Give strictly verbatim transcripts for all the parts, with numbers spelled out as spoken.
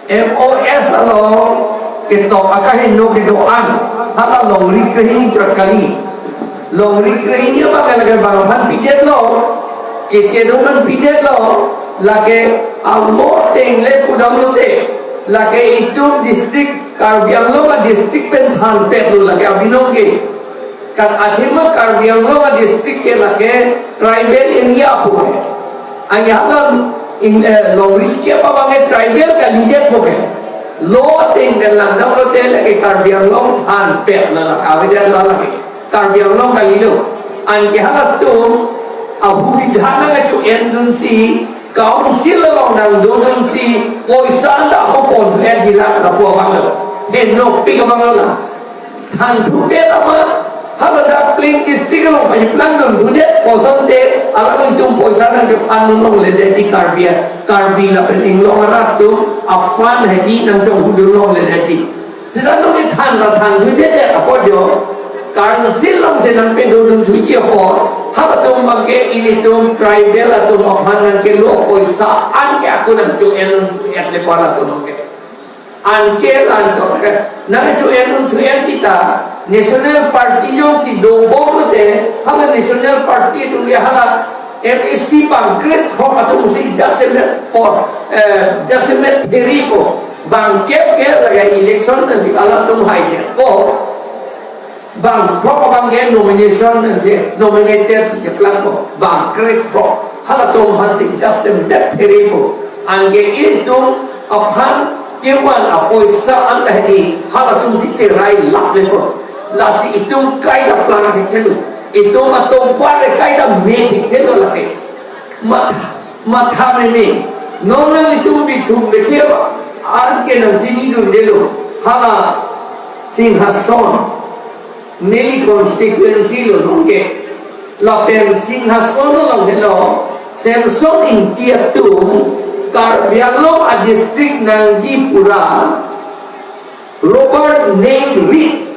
M O S along ketok akaheno kedo-an hala longri krehini chot kali. Longri krehini abang lake bang aphan pidetlo, kechedun aphan pidetlo, lake amo tengle pudamlote, lake itum district Karbi Anglong a-district pen thanpetlo lake abinong ke. Kan athema Karbi Anglong a-district ke lake tribal area pu ke. Anke hala in, eh, longri kep abang ke tribal kalidet pu ke. Lo ateng pen langdamlote lake Karbi Anglong thanpet la lake, avedet la lake. Karbi Anglong kalilo. Anke halatum ahubidhan nangkacho-endunsi, council along nangdodunsi, poisa anta ako pon-et jila lapu abanglo. Henopik abanglo la. Thanthudet amat, haladak Plateau district along paji plangdun thudet, kosonte, alanglitum poisa nangkephan longle deti Karbi, Karbi lapen Inglong arat atum, aphan hedi nangchonghudun longle deti. Sila nungni than ta thanthudet apot jo, council alongsi nangpedodun thuji apot, halatum abangke ilitum tribal atum aphan nangkelo poisa anke ako nangcho-endun thu-et le pon atum abangke. Anke lan to ke, nangcho-endun thu-et kita, National Party jongsi dobomlote, hala National Party atum ke hala M A C bangkret hok atumsi jasemet po, eh, jasemet pheri po, bangkep ke lake election nangsi halatum hai ke po. Bangthrok abangke nomination nangsi nominated si cheplangpo, bangkret throk. Halatum aphansi jasemet pheripo. Anke itum aphan kevan apoisa anta hedi halatumsi cherai lap lepo. Lasi itum kaita plang thekthelo. Itum atovar kaita me thekthelo lake. Matha, matha meme. Non nanglitum bithum bethia anke nangchinidundelo. Hala Singhason neli constituency lo nonke. Lapen Singhason along helo Samson Ingti atum Karbi Anglong a-district nangji pura Robert Neil Reed,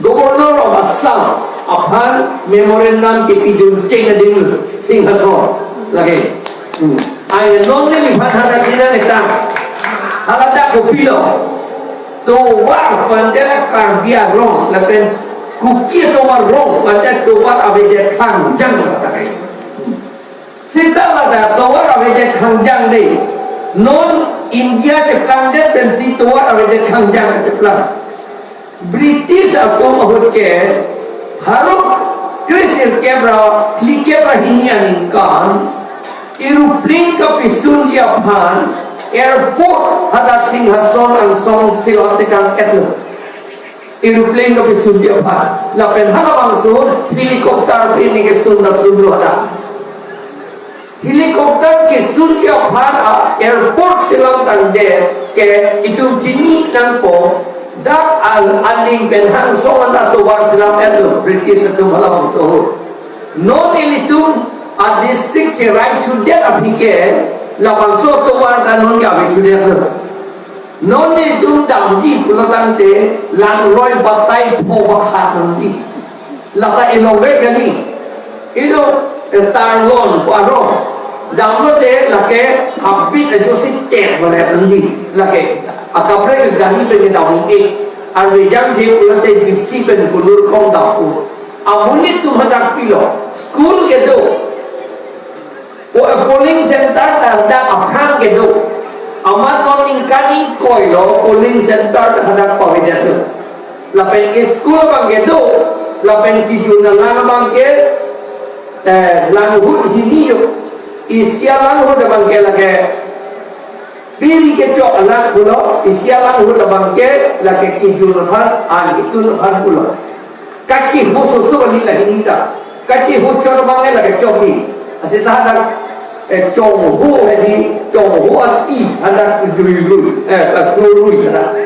Governor of Assam, aphan memorandum kepidun cheng ading Singhason lake. Hmm. Ai non neliphan hala sina neta. Haladak kopilo. Tovar pu ante la Karbi arong, lapen Kuki atovar arong pu ante tovar avedet khangjang lake. Seta ladak tovar avedet khangjang dei. Non India cheplangdet pensi tovar avedet khangjang cheplang. British atum ahut ke pharo kre sirkep ra phlikep ra hini aningkan aeroplane kapisunji aphan airport hadak Singhason angsong si longtekang-etlo. Aeroplane kapisunji aphan. Lapen halabangso helicopter pini kesun ta sunlo hadak. Helicopter kesunji aphan a-airport si longtangdet ke itum chini nangpo, dak al-, aling pen hangso anta tovar si lam-etlo British atum halabangso ahut. Non ilitum a-district cherai thudet aphi ke labangso tovar ta non ave thudetlo. Non netum damji pulo tangte langroi batai pho bakha damji. Lata ilongre kali. Ilo, eh, Tarlon pu arong. Damlote lake habit ajosi tek baret damji. Lake akaprek gari pen damji. Arve jamji pulote gypsy pen kulur kong dampo. Amonit atum hadak pilo. School kedo. Po-, polling center ta dak aphan kedo. Amat non ningkan ingkoi lo polling center ta hadak pavedetlo. Lapen school abang kedo, lapen kejun alang abangke, eh, lang ahut hini jo. Isi alang ahut abangke lake biri kechok alang pulo, isi alang ahut abangke lake kejun aphan, an ketun aphan pulo. Kachiho soso kali la hini ta. Kachiho chot abangke lake chokji. Aseta hadak, eh, chongho hedi, chongho ati hadak juilui, eh, kakrolui hadak.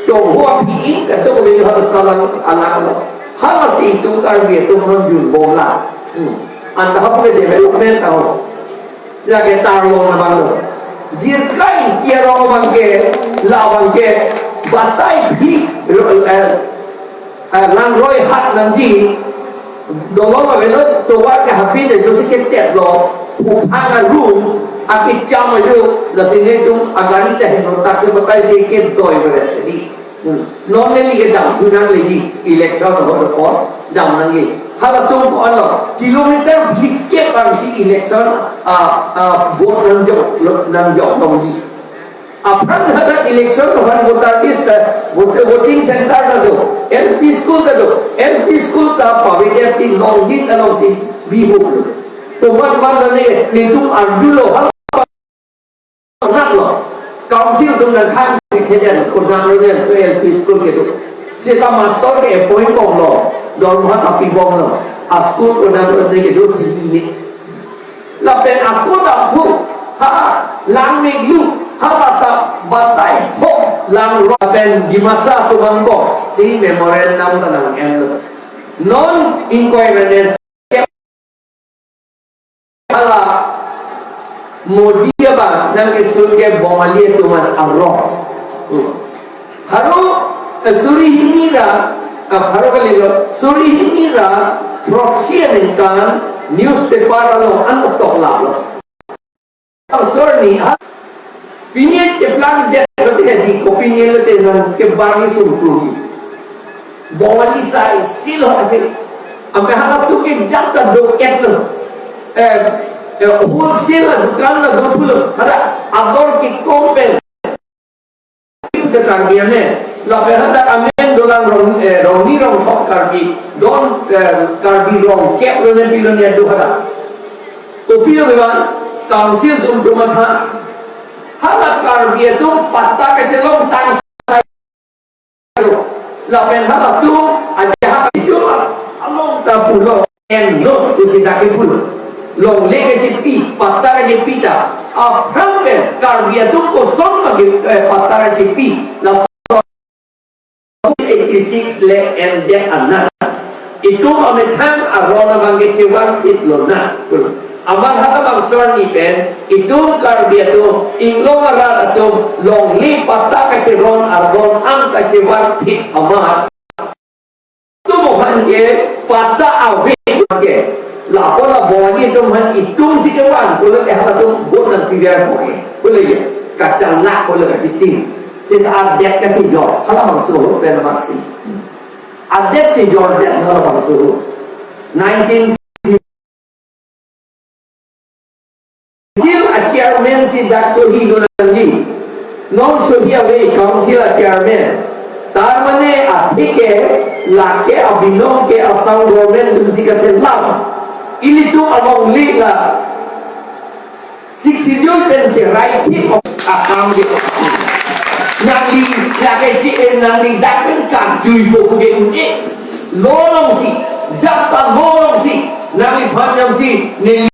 Chongho api kato kali hadak salang alang lo. Halasi itum Karbi atum non junbomlang. Hmm. Anta hapu ke development taho. Lake Tarlon abang lo. Jirkai Ingti arong abangke, la abangke, batai phi, eh, eh, langroi hat nangji, dolong avelo, tovar ke habit ajosi ketet lo, phuphang arum, Akecham ajo, lasi netum agari ta heno tak se batai se ke doi beres di. Hmm. Non neli ke damthu nangleji, election ho dokon, dam nangji. Halatum ko-an lo, kilometer phlikep abangsi election, ah, ah, vote nangjok, nangjok longji. Aphrang hadak election aphan voter list ta, vote, voting center ta do, L P school ta do, L P school ta pavedet si longhit alongsi bihok lo. Tomat man lane, netum arjulo, hal konat lo. Council atum nangkhang thekthe det, konat lo ne, so L P school kedo. Seta master ke appoint bomlo, dorma ta pibomlo. A school konat lo ne kedo chini ne. Lapen ako ta phu, ha, lang mek lu, ha, la ta batai pho, lang ro, lapen Dimasa atum angko, si memorandum ta nang-enlo. Non ingkoi rene hala Modi abang nangkesung ke Bongali atum an arong. Hmm. Pharo, eh, suri hini ra, ah, pharo kalilo, suri hini ra proxy aningkan newspaper along an tok lalo. Ang sorni, ha? Pini cheplang det lote di, kopine lote nangkebar ni sungkru. Bongali sai sil ho ate. Ampe halatum ke jat ta do et lo. Eh, eh, wholesale la dukan la do thulo. Hada ador kekom pen. Ke Karbi amen. Lapen hadak amen dolang rong, eh, rongni rongthom Karbi. Don, eh, Karbi rong kep lone pilone do hadak. Kopi lo memang council atum cuma tha. Hala Karbi atum patta kachelong tang sai. Lapen halatum aja ha itu along ta pulo. Enlo, isi dak ke pulo. Longle kachepi, patta kachepi ta. Aphrang pen Karbi atum koson lagi, eh, patta kachepi. La eighty six le endet anak. Itum amethang aron abang kechevar thit lonang. Amat hala bangso arni pen, itum Karbi atum, inglong arat atum, longle patta kacheron aron an kachevar thit amat. Itum aphan ke patta ave ke. Lapu la Bongali atum aphan itum si kevan, pulo ke halatum vote nangpi ver po ke. Pulo ya, kachalak pulo kachitim. Seta adet kachijor, hala bangso pen maksi. Adet chijordet hala bangso. Nineteen Council a chairman si dak sohi lo nangji. Non sohi ave council a chairman. Tar mane atheke lake abinong ke Assam government atum si kaselam. Ilitum alongle la Sixth Schedule pen cherai thik akam ke. Nangli lake chi, eh, nangli dak pen karjuipo ke un-e. Lo alongsi, jat ta lo alongsi, nangliphan jongsi, neli